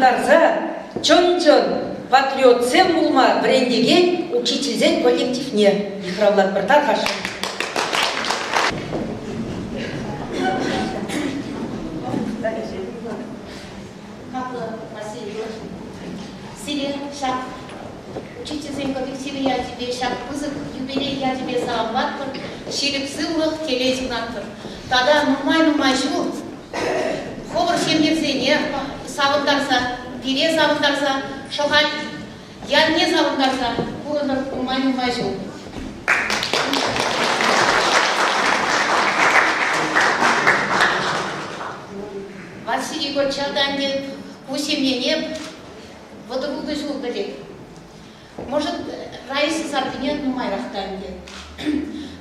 хавхалантарса чӑн-чӑн патриотсем пулма вӗрентекен учительсен коллективне йыхравлатпӑр. Тархасшӑн. Хаклӑ Василий Егорович, сире ҫак учительсен коллективӗ ячӗпе, ҫак пысӑк юбилей ячӗпе саламлатпӑр, ҫирӗп сывлӑх, телей сунатпӑр. Тата нумай-нумай ҫул хӑвӑр ҫемйӗрсене савӑнтарса, пире савӑнтарса, Шӑхаль ялне савӑнтарса пурӑнӑр нумай-нумай ҫул. Василий Егорович та ӗнтӗ ку ҫемьене 30 ҫул пӗлет. Может, Раиса Сарпине нумайрах та ӗнтӗ.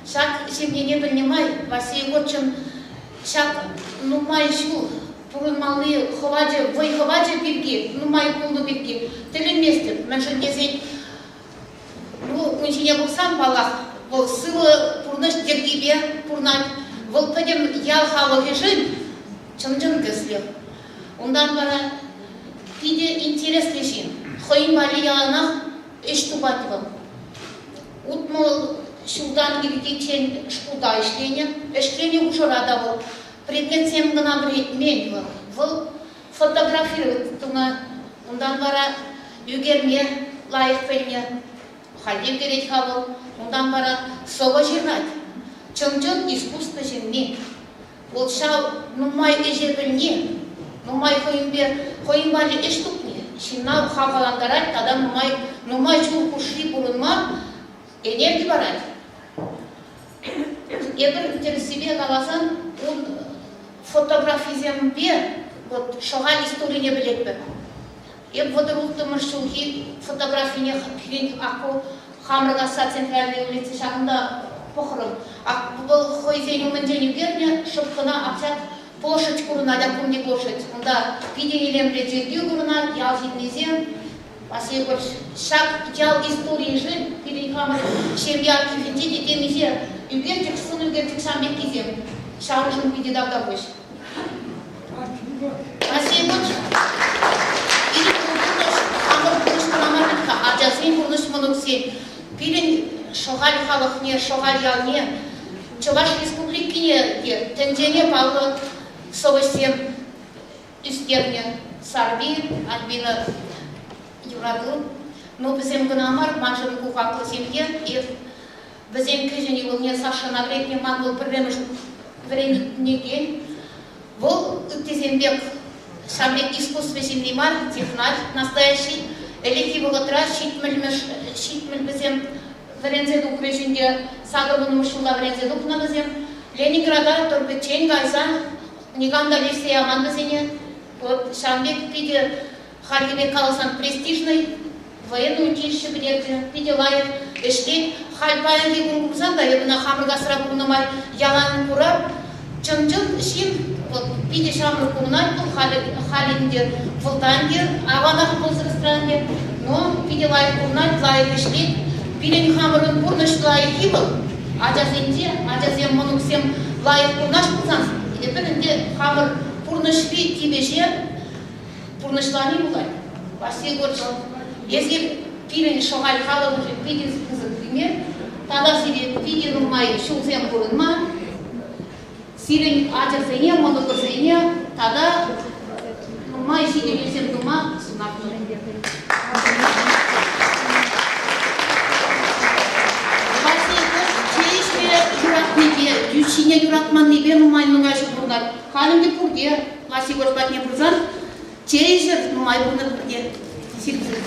Ҫак ҫемьене пӗлнӗ май Василий Егоровичӑн ҫак нумай ҫул пурӑнмалли хӑвачӗ, вӑй-хӑвачӗ пирки, нумай пулнӑ пирки тӗлӗнместӗп. Мӗншӗн тесен Ну, ун ҫине пӑхсан, паллах, вӑл сывӑ пурнӑҫ йӗркипе пурӑнать. Вӑл пӗтӗм ял халӑхӗшӗн чӑн-чӑн тӗслӗх. Унтан вара питӗ интереслӗ ҫын. Хӑйӗн валли яланах ӗҫ тупать вӑл. 60 ҫултан иртиччен шкулта ӗҫленӗ. Ӗҫленӗ хушӑра та вӑл предметсем кӑна вӗрентмен вӑл. Вӑл фотографировать тунӑ. Унтан вара ӳкерме лайӑх пӗлнӗ. Халь те ӳкерет-ха вӑл. Унтан вара сӑвӑ ҫырать. Чӑн-чӑн искусство ҫынни. Вӑл ҫав нумай ӗҫе пӗлни, нумай хӑйӗнпе хӑйӗн валли ӗҫ тупни ҫынна хавхалантарать тата нумай, нумай ҫул хушши пурӑнма энерги парать. Эпир тӗрӗссипе каласан, ун фотографисемпе вот Шӑхаль историне пӗлетпӗр. Эп 36-мӗш ҫулхи фотографине пирӗн аку хамӑр касса центральной улица ҫакӑнта пӑхрӑм. Ак вӑл хӑйсен умӗнчен ӳкернӗ шӑп кӑна ак площадь курӑнать, аккунти площадь. Унта питӗ илемлӗ чиркӳ курӑнать, ял ҫыннисем. Василий Егорович, ҫак ял историйӗшӗн пирӗн хамӑр ҫемье архивӗнче те темиҫе ӳкерчӗк, сӑн ӳкерчӗк ҫам пеккисем. Ҫавӑншӑн питӗ тавтапуҫ. Василий Егорович, пирӗн пурнӑҫ, хамӑр пурнӑҫ кӑна мар вӗт-ха, ачасен пурнӑҫ, мӑнуксен. Пирӗн Шӑхаль халӑхне, Шӑхаль ялне, Чӑваш Республикине те, тӗнчене паллӑ сӑвӑҫсем ӳстернӗ Сарпи, Альбина Юрату. Ну, вӗсем кӑна мар, маншӑн ку хаклӑ ҫемье. Эп вӗсен кӗҫӗн ывӑлне Сашӑна вӗрентнӗ, ман вӑл пӗрремӗш вӗренекен. Вӑл ыттисем пек ҫав пек искусство ҫынни мар, технарь настоящий. Ӗлӗкхи вӑхӑтра ҫитмӗлмӗш, 70 вӗсем вӗренсе тухрӗҫ ӗнтӗ, 80-мӗш ҫулта вӗренсе тухнӑ вӗсем. Ленинграда тӑр пӗччен кайса Никам та леҫсе яман вӗсене. Вот ҫавӑн пек питӗ, хальхи пек каласан, престижный военный училище пӗтерчӗ. Питӗ лайӑх ӗҫлет. Халь паянхи кун курсан та эп ӑна хамӑр касра пулнӑ май ялан курап. Чӑн-чӑн ҫын, вот питӗ ҫамрӑк курӑнать вӑл, халӗ, халь ӗнтӗ вӑл та ӗнтӗ аванах возрастра ӗнтӗ, но питӗ лайӑх пурӑнать, лайӑх ӗҫлет. Пирӗн хамӑрӑн пурнӑҫ лайӑххи вӑл. Ачасенче, ачасем, мӑнуксем лайӑх пурӑнас пулсан, эпир ӗнтӗ хамӑр пурнӑҫри тивӗҫе пурнӑҫлани пулать. Василий Егорович, эсир пирӗн Шӑхаль халӑхӗшӗн питӗ пысӑк пример. Тата сире питӗ нумай ҫулсем пурӑнма, сирӗн ачӑрсене, мӑнукӑрсене тата нумай ҫитӗнӳсем тума сунатпӑр. Чей ӗҫме юратнипе, йӳҫҫине юратманнипе нумай-нумай ҫул пурӑнать. Халь ӗнтӗ пурте Василий Егорович патне пырсан чейсӗр нумай пурӑнӑр пурте. Сирӗнсӗр.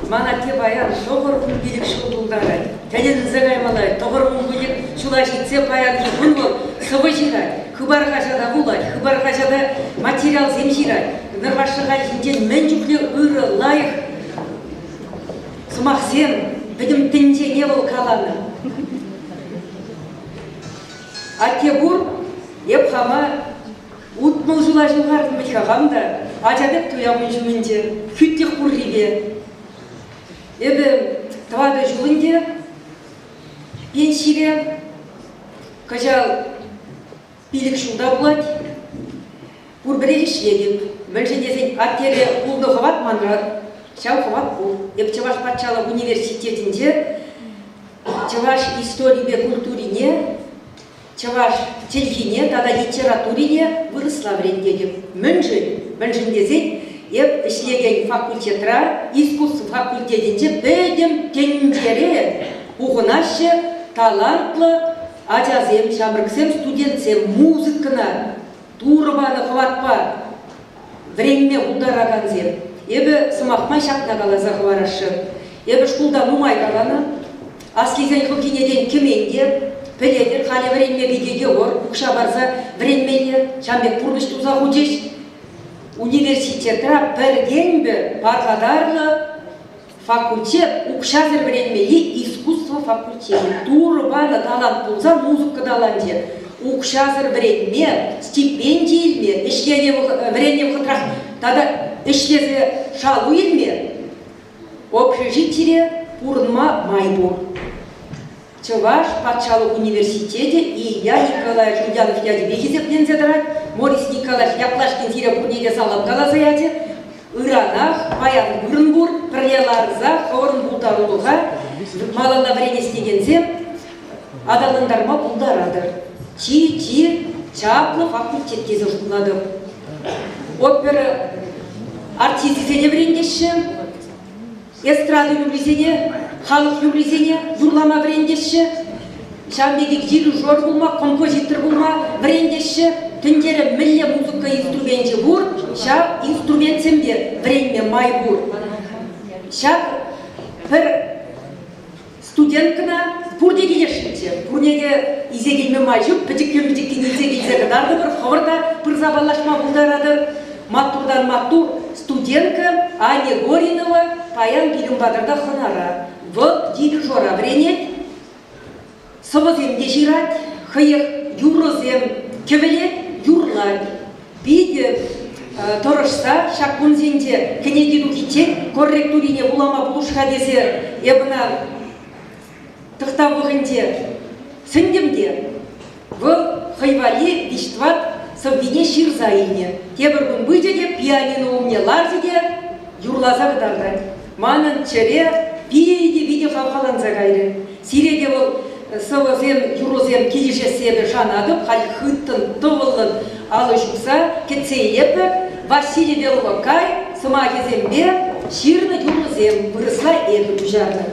Ман атте паян 95 ҫул тултарать. Тӗлӗнсе каймалла. 95 ҫула ҫитсе паянхи кун вӑл сӑвӑ ҫырать, Хыпар хаҫата вулать, Хыпар хаҫата материалсем ҫырать. Нӑрваш Шӑхаль ҫинчен мӗн чухлӗ ырӑ, лайӑх сӑмахсем пӗтӗм тӗнчене вӑл каланӑ. Атте пур, эп хама 60 ҫула ҫывхартӑм вӗт-ха хам та, ача пек туям ун ҫумӗнче, хӳтлӗх пуррипе. Эпӗ тӑватӑ ҫул ӗнтӗ. Пенсире кӑҫал 5 ҫулта пулать. Пурпӗрех ӗҫлетӗп. Мӗншӗн тесен аттере пулнӑ хӑват манра, ҫав хӑват пур. Эп Чӑваш патшалӑх университетӗнче чӑваш историпе культурине, чӑваш чӗлхине тата литературине вырӑсла вӗрентетӗп. Мӗншӗн? Мӗншӗн тесен эп ӗҫлекен факультетра, искусство факультетӗнче пӗтӗм тӗнчере пухӑнаҫҫӗ талантлӑ ачасем, ҫамрӑксем, студентсем музыкӑна Турӑ панӑ хӑватпа вӗренме пултаракансем. Эпӗ сӑмах май ҫакна каласа хӑварасшӑн. Эпӗ шкулта нумай каланӑ. Аслисен хӑлхине тен кӗмен те. Пӗлетӗр, халӗ вӗренме питӗ йывӑр, укҫа парса вӗренмелле. Ҫавӑн пек пурнӑҫ туса хучӗҫ. Университетра пӗртен-пӗр пархатарлӑ факультет укҫасӑр вӗренмелли искусство факультечӗ. Турӑ панӑ талант пулсан музыка таланчӗ. Укҫасӑр вӗренме, стипенди илме, ӗҫленӗ вӗреннӗ вӑхӑтрах тата ӗҫлесе шалу илме общежитире пурӑнма май пур. Чӑваш патшалӑх университечӗ Илья Николаевич Ульянов ячӗпе хисепленсе тӑрать. Морис Николаевич Яклашкин сире пурне те салам каласа ячӗ. Ыранах паян вырӑн пур, пӗрле ларса хӑвӑрӑн пултарулӑха малалла вӗренес текенсем аталантарма пултаратӑр. Чи-чи чаплӑ факультет тесе шутлатӑп. Опера артисчӗсене вӗрентеҫҫӗ. Эстрада юррисене, халӑх юррисене юрлама вӗрентеҫҫӗ. Ҫавӑн пекех дирижер пулма, композитор пулма вӗрентеҫҫӗ. Тӗнчере мӗнле музыка инструменчӗ пур, ҫав инструментсемпе вӗренме май пур. Ҫак пӗр студенткӑна пурте килӗшнӗччӗ. Пурне те илсе килме май ҫук. Пӗчӗккӗн-пӗчӗккӗн илсе килсе кӑтартӑпӑр. Хӑвӑр та пырса паллашма пултаратӑр. Маттуртан маттур студентка Аня Горинова паян пирӗн патӑрта хӑнара. Вӑл дирижера вӗренет, сӑвӑсем те ҫырать, хӑех юрӑсем кӗвӗлет, юрлать. Питӗ тӑрӑшса ҫак кунсенче кӗнеке тухиччен корректурине вулама пулӑш-ха тесе эп ӑна тӑхтав вӑхӑтӗнче сӗнтӗм те вӑл хӑй валли виҫ-тӑват сӑввине ҫырса илнӗ. Тепӗр кун пычӗ те пианино умне ларчӗ те юрласа кӑтартать. Манӑн чӗре питӗ-питӗ хавхаланса кайрӗ. Сире те вӑл сӑвӑсем, юрӑсем килӗшессе эпӗ шанатӑп. Халь хыттӑн, тӑвӑллӑн алӑ ҫупса кӗтсе илетпӗр. Василий Беловокай сӑмахӗсемпе ҫырнӑ юрӑсем вырӑсла эпӗ куҫарнӑ.